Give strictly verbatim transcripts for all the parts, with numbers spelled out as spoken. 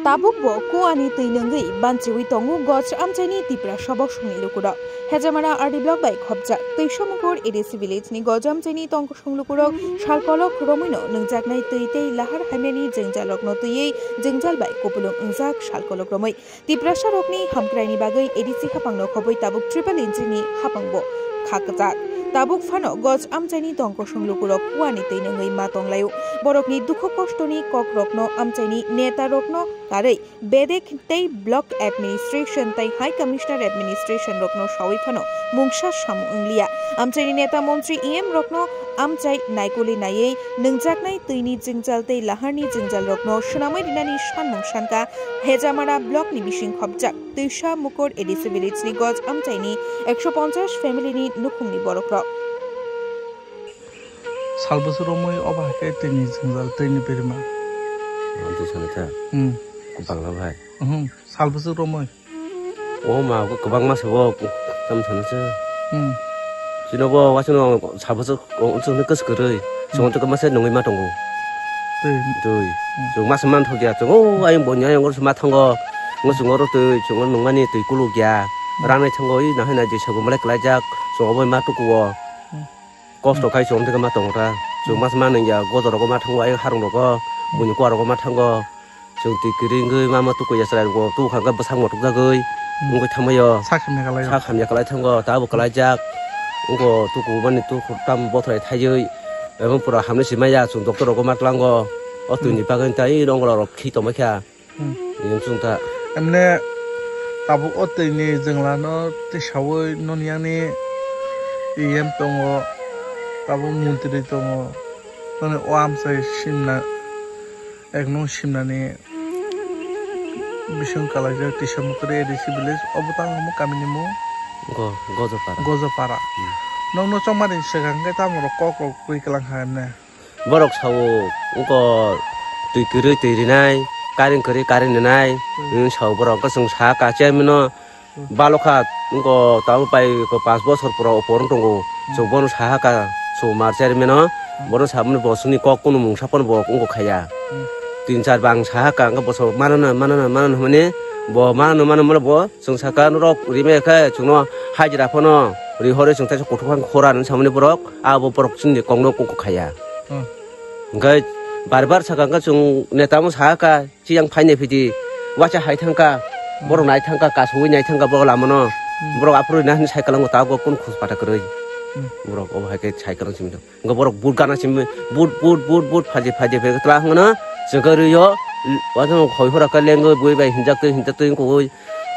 Tabuk bo kuani twi nungwi banchiwi tongo Goj amchaini Tiprasa boksongni lukurok. Hejamara R D block bai khopjak Twishamukur A D C village ni Goj amchaini tongkosong lukurok salkolok romwino nungjaknai twi tei lahar hamyani jwngjalrokno twiwi jwngjal bai kupulung wngjak salkolok romwi. Tiprasa rokni hamkraini bagwi A D C hapangno khobwi tabuk triple engine ni hapangbo kha kwchak. Tabuk phano Goj amchaini tongkosong lukurok kuani twi nungwi ma tonglaio. Borokni dukhu kostoni kokrokno amchaini neta rokno karwi bedek tei block administration tei high commissioner administration rokno sawi phano mungsa samung wngliya. Amchaini neta montri E M rokno amchai naikolwi naiwi nungjaknai twini jwngjal tei laharni jwngjalrokno swnamwi rinani sanmung sankha. Hejamara block ni bising khopjak Twishamukur A D C village ni Goj amchaini ekso ponchash family ni nukhungni borokrok. Sal bwswk romwi obo hai khe twini jwngjal, twini birma. Twi sanai kha. Hmm. Bangla bai. Hmm. Sal bwswk romwi. O ma, kwbangma se bo, tam sana se. Hmm. Chino bo, wasano sabo se, o, chwngno kwswk kwrwi. Chwng to masa nungwi ma tongo. Twi. Twi. Hmm. Chwng masa man thok ya, chwng o, ayang bo nya, ayang ma thango. Ngo chwng oro twi, chwng nungmani twi kuluk ya. Hmm. Ranai thango, i nahai na jesa bo malai kwlai jak, chwng obo ma tuku o. Hmm. Kosto khai chwng thwkhe ma tongo ta. Chwng mas ma nung ya, gojor rogo ma thango, ayang harung rogo, buini kua rogo ma thango. Chwng twi kwrwi wngwi ma ma tuku ya chwrai rogo, tuku kha khe bwsak ma tukjagwi wngwi thangmai o. Sak hamya kalai o. Sak hamya kalai thango, ta bo kalai jak. Wngkho tuku mani tuku tam bothrai thaiwi, emo pura hamni si maya, chwng doctor rogo ma tlango. O twini bagwi ta i rong rok khi tongmai kha. Hmm. Yang chwng ta. Emne tabuk o twi ni jwngla no tisaui noni yang ni E M tongo, tabuk montri tongo, noni o amchai simna, ek nung simna ni bising kalaijak Twisamukuri A D C village, obo tang omo kami ni mung Go-, Gojopara. Gojopara. Hmm. Nong no chongmani swkang khe tamo rok kok rok twi kalang kha emne. Borok sao, wngkho twi kwrwi twi rinai, current kwrwi current rinai, hmm, wng sao borok. Hwnkhe chwng sakha chairman-no, hmm, balokha, wngkho tabuk pai kho panch bochor pura opor wng tongo. Hmm. Chwng bono sahakha, chwng mar chairman-no, hmm, bono samani bo chwngni kok kunu mungsa phano bo wngkho khaiya. Hmm. Tin char bang sahakha, hwnkhe bo manana, manana, manana hwnmani bo manana, manana, manana bo. Chwng saka norok rimai khe chwngno hajira phano rihorwi chwng teisa kuthuk phang khora hwnwi samani borok, abo borok chwngni kokno kok khaiya. Hmm. Hwnkhe bar bar saka hwnkhe chwng netamo saka chiyang phainai phidi waisa hai thangkha, hmm, borok nai thangkha, kasugwi nai thangkha borok lamano, hmm, borok aphuru rina hwnwi sai kwlango tabuk kunu khus pata kwrwi, hmm, borok obo hai khe sai kwlang simi. Hwnkhe borok but gana simi, but, but, but, but, phaji, phaji, phaji, twla hwnkhe no, chwngkhe rwi o, waisa hoi hora khe lengwi bui bai hinjak twi, hinjak twi wngkha ui,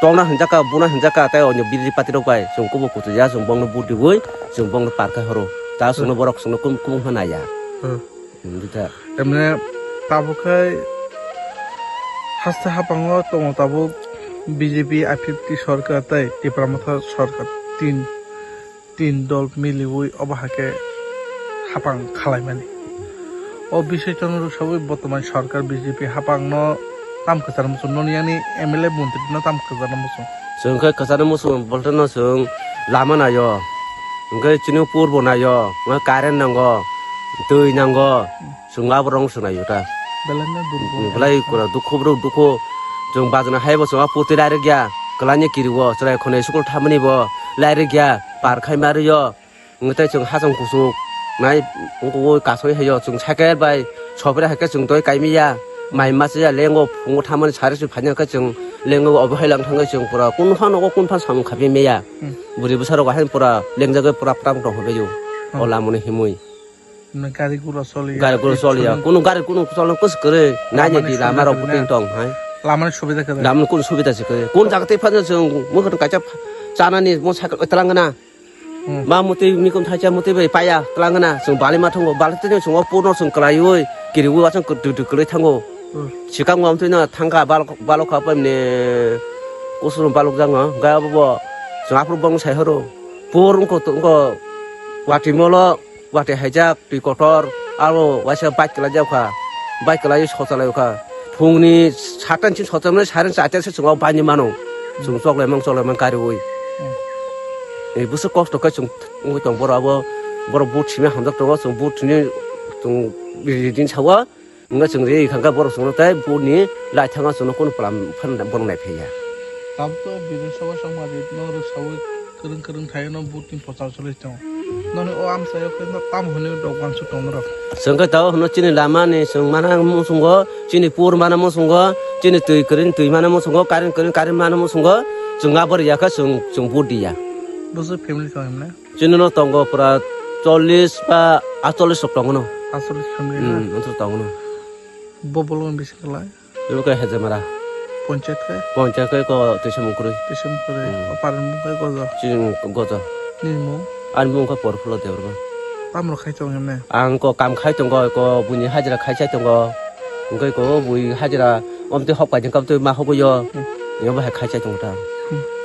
tongna hinjak kha, buna hinjak kha, tei onyo biri pati rok bai, chwng kubu kutu ya, chwng bongno but riwi, chwng bongno par khai horo. Ta chwngno borok chwngno kum, kum hwnna ya. Hmm. Hwnkhe ta. Emne tabuk khai haste hapango tongo tabuk B J P I P F T sorkar tei Tipra Motha sorkar tin tin dol miliwi obo hai khe hapang khalaimani. O bisai tono rwksawi botoman sarkar B J P hapangno tam kwchar muchung, noni ani M L A montri no tam kwchar muchung. Chwng khe kwchar muchung bolteno chwng lama naio, hwnkhe chini pur bo naio, hwnkhe current nango, twi nango. Chwng aborok swngnaio ta. Belai no dukhu. Belai kura dukhu bro dukhu. Chwng bajna hai bo chwng a puti lairwk ya. Kwlai ni kiri o chwrai khonai school thamani bo lairwk ya. Par khai ma rwio. Wngwi tei chwng hachwng kuchuk nai wngkukgo kasui hai o chwng cycle bai sopre hai khe chwng doi kaimia. Mai masa ya lengo phungo thamani sari se phaina khe chwng lengo obo hai lang thangwi chwng pura kun phano kun phan samung khabi meya. Hmm. Bwrwi bwsa rok hai pura lengjagwi pura pram tong hobei o. Hmm. O lamoni himwi. Gari gura choli ya. Gari gura choli ya. Kunu gari kunu choli kus kwrwi. Nai ni di lama rok kuting tong hai. Lama ni subida kwrwi. Lama ni kunu subida se kwrwi. Kun jaga tei phano chwng mukha kaisa chanani mo cycle twlang gana. Hmm. Ma mutwi mikon thaisa mutwi bai paya twlang gana. Chwng bali ma thango. Bali tei chwng o puno chwng kwlaiwi kiriwi wasang kwtwi kwlai thango. Hmm. Sikang wam twi no thangkha balok balok kha pemne. Kusum balok jango. Ga bo chwng aphuru bong sai horo. Pur wngkho wngkho watwi molo. Watwi haijak, twi kotor, aro waisa bike kwlai jak kha, bike kwlaiwi sochalaio kha. Phungni sata ni simi sochalaimani saren charta se chwng o baini mano. Chwng choklai mang choklai mang kariwi. Hmm. Ni bwswk kosto khe chwng wngwi tong borok abo, borok but simi hamjak tongo, chwng but simi chwng ridin sawa. Wngkha chwng ri kha khe borok chwngno tei boni lai thangma chwngno kunu plam phan borok nai phaiya. Tabuk to Bidhan Sabha songmari no rwksaui kwrwng kwrwng thai no vote ni prochar choli tongo. Noni o amchaio khe no tam hwnwi rok uansuk tong norok. Chwng khe tabuk hwno chini lama ni chwng mana muchungo, chini pur mana muchungo, chini twi kwrwng twi mana muchungo, current kwrwng current mana muchungo, chwng abo riya khe chwng chwng vote diya. Bwswk family tong himne? Chini no tongo pura chollish ba aatchollish rok tongo no. Aatchollish family na? Hmm, onsok tongo no. Bo bolong bisi kwlai? Ibo khe Hejamara. Ponchayat khe? Ponchayat khe ko Twisamung kwrwi. Twisamung kwrwi. Hmm. O parni mung khe Gojo. Chini mung Gojo. Nini mung? Ani mung khe Porphulo Debbarma. Tamo khai tongo himne? Ang ko kam khai tongo, ko buini hajira khai chai tongo. Hwnkhe ko bui hajira omtwi hok paijing kam twi ma hogwi yo. Hmm. Yo bahai khai chai tongo ta. Hmm.